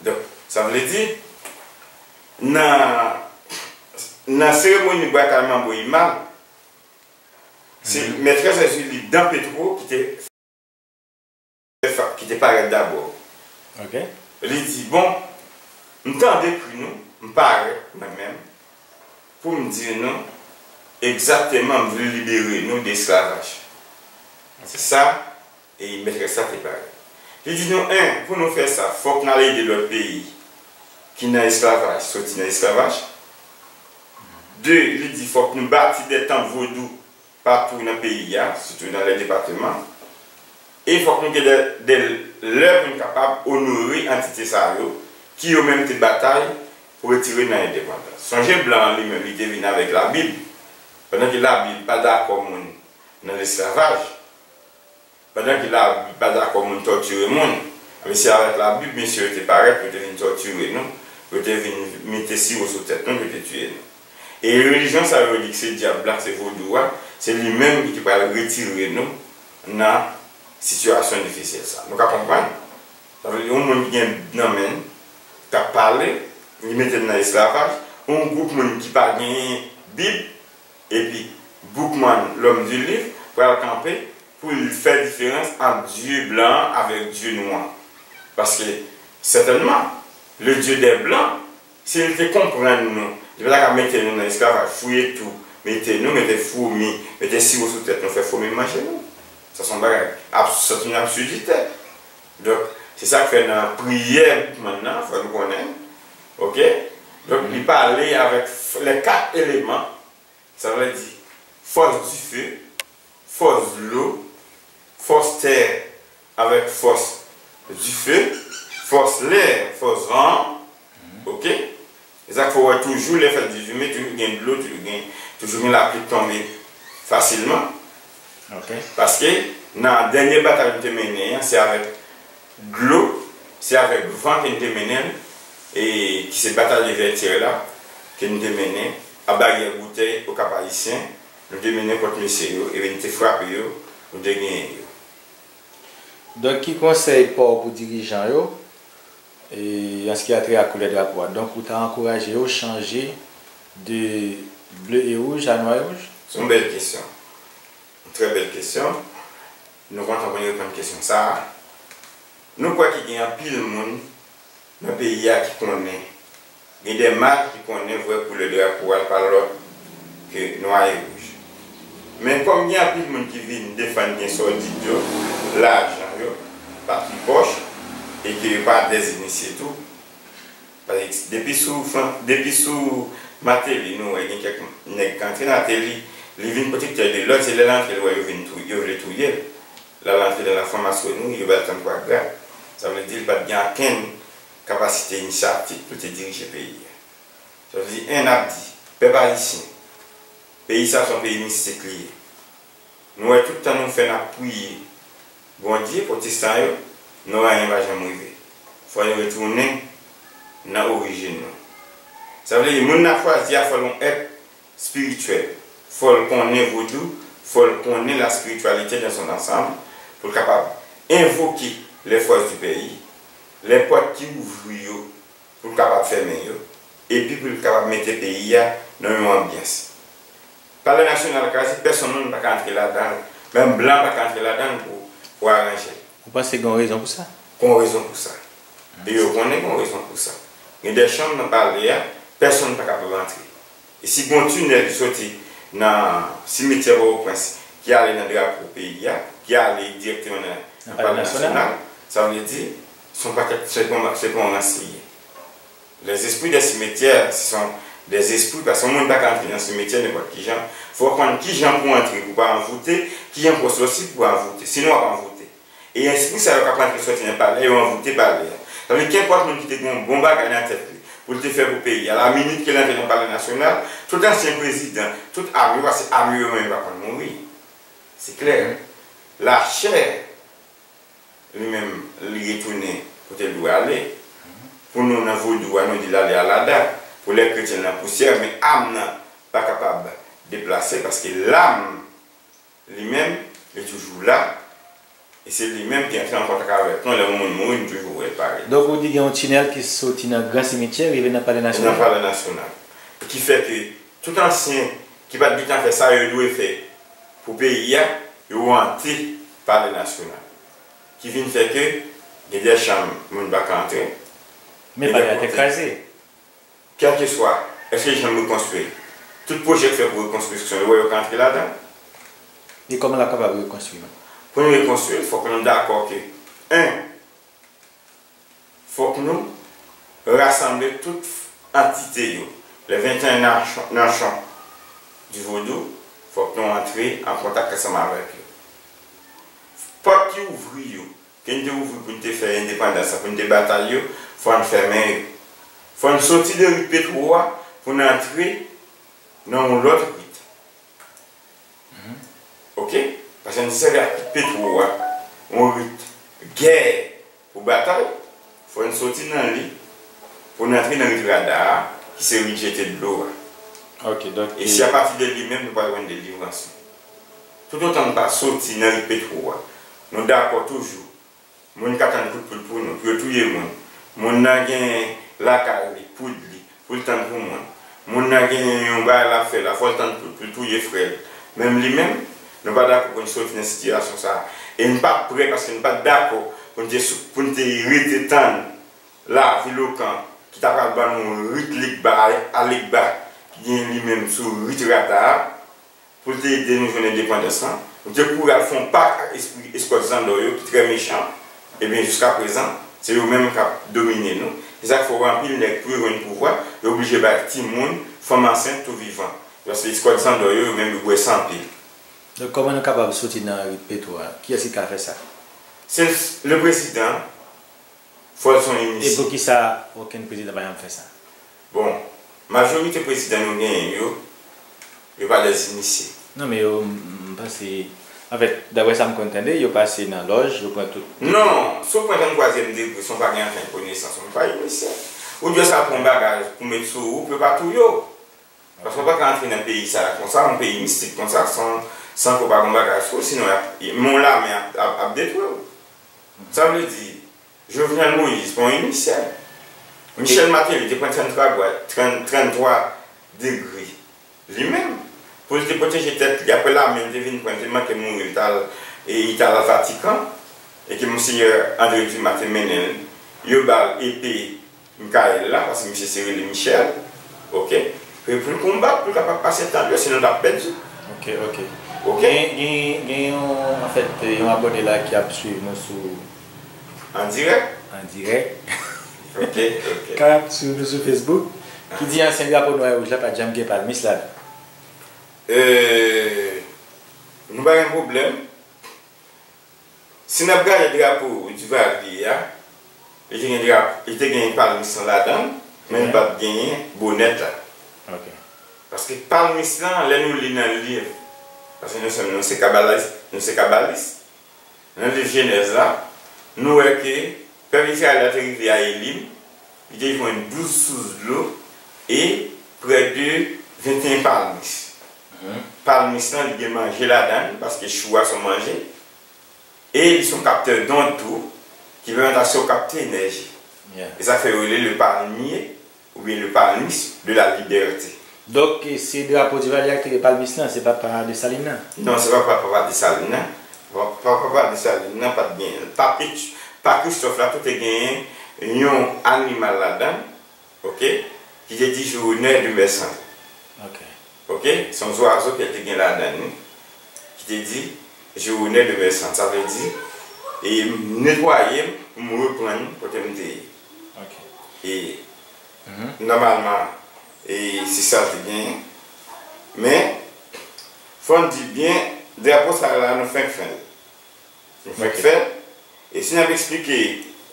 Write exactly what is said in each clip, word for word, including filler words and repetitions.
Donk, sa vle di, nan, nan seremoni bwa kay Manbo Imal, se Mètrès Èzili Dan Petwo ki te, ki te parèt dabò. Li di, bon, m tande kri nou, m parèt mwen menm pou m di nou egzakteman m vle libere nou de esklavaj. Se sa e mètrès la te parèt. Li di nou, en, pou nou fè sa, fòk n al ede lòt peyi ki nan esklavaj soti nan esklavaj. De, li di fòk nou bati de tanp vodou patou nan peyi a, sitou nan lè depatman. E fòk nou gen de, de lè pou nou kapab onore antite sa yo, ki yo menm te batay pou retire nan endepandans. Sonje blan an li menm, li te vin avèk Labib, pandan ke Labib pa dakò moun nan lesklavaj. Pandan ke Labib pa dakò moun tòtire moun, men se avèk Labib mesye yo te parèt, yo te vin tòtire nou, yo te vin mete siwo sou tèt nou, yo te tiye nou. E relijyon sa yo di ke se dyab la, se vodou a, se li menm ki te pral retire nou nan sitiyasyon difisil sa. Nou ka konprann? Sa vle di, yon moun ki gen nan men l, k ap pale, li mete n nan esklavaj, yon gwoup moun ki pa genyen Bib, epi Boukman, lòm di liv, pral kanpe pou l fè diferans ant Dye blan an avèk Dye nou an. Paske, sètènman, le Dieu des Blancs, si l te konprann nou, li pa ta ka mete nou nan esklavaj, fouye twou, mete nou, mete foumi, mete siwo sou tèt nou, fè foumi manje nou. Sa se yon bagay abs-, se yon absidite. Donk, se sa k fè nan priyè Boukman nan, fò nou konnen, oke? Donk, li pale avèk f-, les quatre éléments, sa vle di fòs dife, fòs dlo, fòs tè avèk fòs dife, fòs lè, fòs van, oke? E sa k fè w wè toujou lè fèt dizuit me, toujou gen dlo, toujou gen, toujou gen lapli k tonbe fasilman. Paske nan dènye batay nou te mennen an, se avèk dlo, se avèk van ke n te mennen l, e ki se batay de Vètyè la, ke n te mennen, a Baryè Boutèy, o Kap Ayisyen, nou te mennen kont mesye yo, epi n te frape yo, nou te genyen yo. Donk, ki konsèy pa w pou dirijan yo, e, an ce qui a trait à couleur drapeau a? Donk, ou ta ankouraje yo chanje de bleu et rouge à noir et rouge? Se yon bèl kesyon. Yon trè bèl kesyon. Nou kontan pou n reponn kesyon sa a. Nou kwè ke gen anpil moun nan peyi a ki konnen, gen de mal ki konnen vrè koulè drapo a pa lòt ke nwa e wouj. Men kòm gen anpil moun ki vin defann gen sòdid yo, lajan yo, papye pòch, e ke yo pa dè inisye tou, paske depi sou Fran-, depi sou Mateli, nou wè gen kèk nèg k antre Mateli, li vin pwotektè de lòd, se lè l antre, l wè yo vin tou-, yo vle touye l. Lè l antre nan la franmasoni, yo ba l tranntwa grad. Sa vle di, li pa t gen okenn kapasite inisyatik pou l te dirije peyi a. Sa vle di, en, n ap di, pèp ayisyen, peyi sa se yon peyi mistik li ye. Nou wè tout tan nou fè n ap priye Bondye, pwotestan yo, nou wè anyen pa janm rive. Fò nou retounen nan orijin nou. Sa vle di, moun n ap chwazi a fò l yon èt espirityèl. Fò l konnen vodou, fò l konnen la spiritualité dans son ensemble, pou l kapab envoke les forces du pays, lè pòt ki ouvri yo, pou l kapab fèmen yo, epi pou l kapab mete peyi a nan yon anbyans. Palè nasyonal kraze, pèsonn moun pa ka antre ladan l, menm blan pa ka antre ladan l pou, pou aranje l. Ou panse gen yon rezon pou sa? Gen yon rezon pou sa. E yo konnen gen yon rezon pou sa. Gen de chanm nan palè a, pèsonn pa kapab antre. E si gen yon tinèl ki soti nan simetyè Pòtoprens, ki ale nan drapo peyi a, ki ale dirèkteman nan, nan Palè Nasyonal, sa vle di, se yon pakèt, se pa, se pa yon rans li ye. Les esprits des cimetières, ce sont des esprits, paske yon moun pa ka antre nan simetyè nenpòt ki jan. Fò w konn ki jan pou w antre pou w pa anvoute, ki jan pou w sòti pou w pa anvoute. Sinon, w ap anvoute. E espri sa yo k ap rantre sòti nan palè, yo anvoute palè a. Sa vle di, kenpòt moun ki te gen yon bon bagay nan tèt li, pou l te fè pou peyi a, la minit ke l antre nan Palè Nasyonal, tout ansyen prezidan, tout ame yo, paske ame yo menm pa konn mouri. Se klè. Lachè, li menm, li retounen kote l dwe ale. Pou nou, nan vodou a, nou di l ale a lada. Pou lè kretyen nan pousyè, men am nan pa kapab deplase, paske lam li menm, li toujou la. E se li menm ki antre an kontak avèk nou, lè yon moun mouri, nou toujou wè l parèt. Donk, ou di gen yon tinèl ki soti nan gran simityè, rive nan Palè Nasyonal? Nan Palè Nasyonal. Ki fè ke tout ansyen ki pa t gentan fè sa yo dwe fè pou peyi a, yo ante Palè Nasyonal. Ki vin fè ke gen de chanm moun pa ka antre. Men palè a te kraze. Kèlkeswa, èske janm rekonstwi l? Tout pwojè k fè pou rekonstriksyon, yo wè yo ka antre ladan? E kòman l ap kapab rekonstwi menm? Pou n rekonstwi l, fòk nou dakò ke, en, fòk nou rasanble tout antite yo, les vingt et un nations du vodou, fòk nou antre an kontak ansanm avèk yo. Pòt ki ouvri yo, ke n te ouvri pou n te fè endepandans lan, pou n te batay yo, fò n fèmen yo. Fò n soti de rit petwo a pou n antre nan yon lòt rit. Oke? Paske n te sèvi ak rit petwo a, yon rit gè pou batay, fò n soti nan li pou n antre nan rit rada a, ki se rit jete dlo a. Ok, donk. E se apati de li menm nou pral jwenn delivrans nou. Toutotan n pa soti nan rit petwo a, nou dakò toujou. Moun ka tann kout poul pou nou, pou yo touye moun. Moun nan gen lakay li, poud li, pou l tann pou moun. Moun nan gen yon bagay l ap fè la, fò l tann poul pou l touye frè l. Menm li menm, nou pa dakò pou n soti nan sitiyasyon sa a. E n pa t prè paske n pa t dakò pou n te sou, pou n te rete tann lavi Lokan ki ta pral ban nou rit Legba, a Legba, ki gen li menm sou rit rada a. Pou l te ede nou jwenn endepandans lan, nou te kouri al fè yon pak ak espri eskòt Zandò yo ki trè mechan, ebyen jiskaprezan, se yo menm k ap domine nou. Se sa k fè w wè anpil nèg pou yo jwenn pouvwa, yo oblije bay timoun, fanm ansent, tou vivan. Paske eskòt Zandò yo, yo menm yo bwè san pye. Donk kòman nou kapab soti nan rit petwo a? Kiyès ki ka fè sa? Se le prezidan. Fò l se yon inisye. E poukisa okenn prezidan pa janm fè sa? Bon, majorite prezidan nou genyen yo, yo pa dè inisye. Non, men yo, m panse, anfèt, daprè sa m konn tande, yo pase nan lòj, yo pran tout. Non, si w pran nan twazyèm degre san w pa gen ankenn konesans, ou pa inisye. Ou dwe sa pran bagay pou met sou ou, pou yo pa touye w. Paske w pa ka antre nan peyi sa a konsa, yon peyi mistik konsa, san, san ke w pa gen yon bagay sou w, sinon y ap, men yon lame ap, ap, ap detwi w. Sa vle di, Jovenel Moïse pa yon inisye. Michel Martelly te pran tranntwa, trann, tranntwa degre li menm. Pou l te pwoteje tèt li, apre lame l te vin pran, l te manke mouri, l t al, e, li t al Vatikan, e ke Monseyè André Dumas te mennen l, yo ba l epe Michael la, paske misye se rele Michel, oke, pou l konbat, pou l kapab pase tan yo, sinon l t ap pèdi. Oke, oke. Oke? Gen, gen, gen yon, anfèt, yon abòne la ki ap swiv nou sou. An dirèk? An dirèk. Oke, oke. K ap swiv nou sou Facebook, ki di ansyen drapo nwa e wouj la pa t janm gen palmis ladan. Euh, nou pa gen pwoblèm. Si n ap gade drapo Duvalier a, li te gen drapo, li te gen palmis lan ladan l, men li pa t genyen bonèt la. Paske palmis lan, lè nou li nan liv, paske nou se, nou se kabalis, nou se kabalis, nan liv Jenèz la, nou wè ke pèp Izrayèl la te rive a Elim, li te jwenn douz sous dlo e prè de venteyen palmis. Palmis lan, li gen manje ladan l, paske chou a se yon manje. E li se yon kaptè dond tou, ki pèmèt a chou kapte enèji. E sa k fè yo rele le palmier oubyen le palmis de la liberté. Donk, se drapo Duvalier a ki te gen palmis lan, se pa pa Desalin nan? Non, se pa pa papa Desalin nan. Papa, papa Desalin nan pa t genyen. Pa Pit-, pa Kristòf la tou te genyen yon animal ladan l, oke, ki te di Je renais de mes cendres. Oke. Oke? Se yon zwazo ke l te gen ladan l, wi. Ki te di, Je renais de mes cendres. Sa vle di, e m netwaye m pou m reprann kote m te ye. Oke. E nòmalman, e se sa l te genyen. Men, fò n di byen, drapo sa a la, nou fenk fè l. Nou fenk fè l. E si n ap eksplike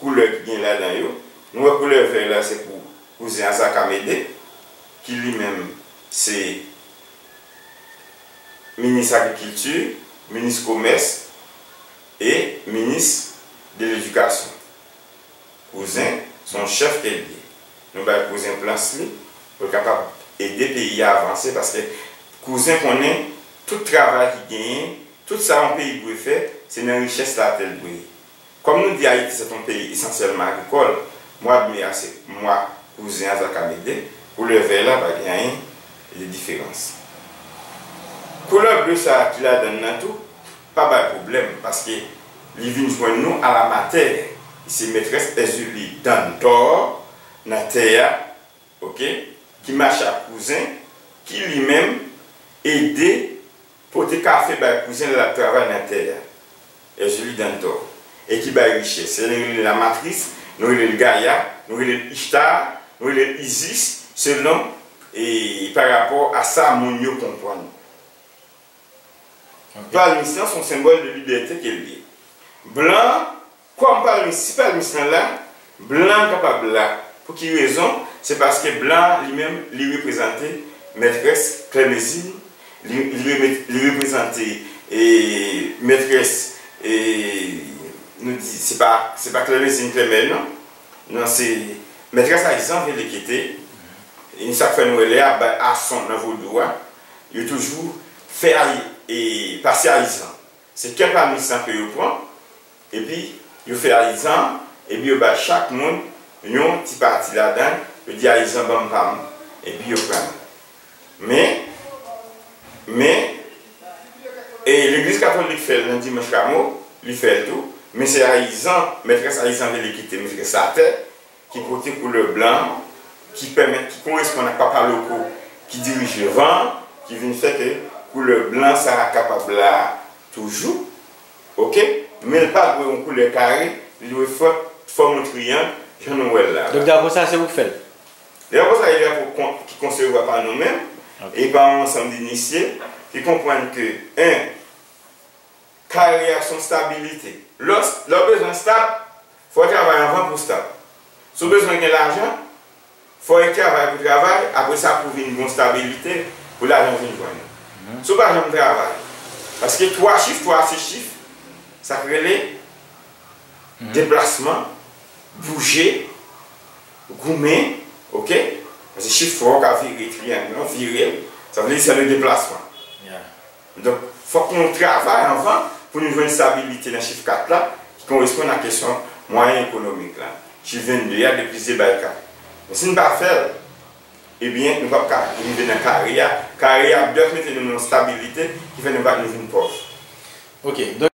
koulè ki gen ladan yo, nou wè koulè vè la se pou kouzen Azaka Mede, ki li menm se minis agrikilti, minis komès e minis de ledikasyon. Kouzen se yon chèf ke l ye. Nou bay kouzen plas li pou l kapab ede peyi a avanse paske kouzen konnen tout travay ki genyen Tout sa yon peyi dwe fè, se nan richès latè l dwe ye. Kòm nou di Ayiti se yon peyi esansyèlman agrikòl, mwa d me a se mwa kouzen a Zaka Mede, koulè vè la pa gen anyen de diferans. Koulè ble sa a ki ladan l nan tou, pa bay pwoblèm, paske li vin jwenn nou alamatè. Li se mètrès Èzili Dantor nan tè a, oke, ki mache ak kouzen, ki li menm ede pote kafe bay kouzen l ap travay nan tè a, Èzili Dantor, e ki bay richès. Se nou rele l Lamatris, nou rele l Gaya, nou rele l Ishtar, nou rele l Izis, selon e pa rapò a sa moun yo konprann. Palmis lan se yon senbòl de libète ke l ye. Blan, kòm palmis, si palmis lan la, blan kapab la. Pou ki rezon? Se paske blan li menm, li reprezante mètrès Klèmezin, li, li, li reprezante e, mètrès, e, nou di, se pa, se pa Klèmezin Klèmè, non. Non, se mètrès Ayizan Velekete. E sa k fè nou wè lè y ap bay ason nan vodou a, yo toujou fè ayi, e, pase ayizan. Se kè palmis lan ke yo pran, epi yo fè ayizan, epi yo bay chak moun yon ti pati ladan, yo di ayizan ban m pa m, epi yo pran l. Men, men, e legliz katolik fè l nan dimanch Ramo, li fè l tou, men se ayizan, mètrès ayizan Velekete, mètrès latè, ki pote koulè blan, ki pèmèt, ki koresponn ak Papa Loko ki dirije van, ki vin fè ke koulè blan sa a kapab la toujou, oke? Men l pa dwe yon koulè kare, li dwe fò, fòm yon triyang, jan nou wè l la. Donk, drapo sa, se ou k fè l? Drapo sa, se drapo kon, ki konsevwa pa nou menm, e pa yon ansanm de inisye, ki konprann ke, en, kare a se yon stabilite. Lè w, lè w bezwen stab, fò w travay anvan pou w stab. Si w bezwen gen lajan, fò w travay pou travay, apre sa pou vin gen yon stabilite, pou lajan vin jwenn ou. Si w pa janm travay. Paske twa chif, twa se chif, sa k rele deplasman, bouje, goumen, oke? Paske chif twa ou ka vire triyang lan, vire l. Sa vle di se le deplasman. Donk, fòk nou travay anvan pou nou jwenn stabilite nan chif kat la, ki koresponn a kesyon mwayen ekonomik la. Chif vennde a, de plis de bay kat. Men si n pa fè l, ebyen, nou p ap ka rive nan kare a. Kare a dwe mete nou nan yon stabilite ki fè nou pa nou vin pòv. Oke, donk,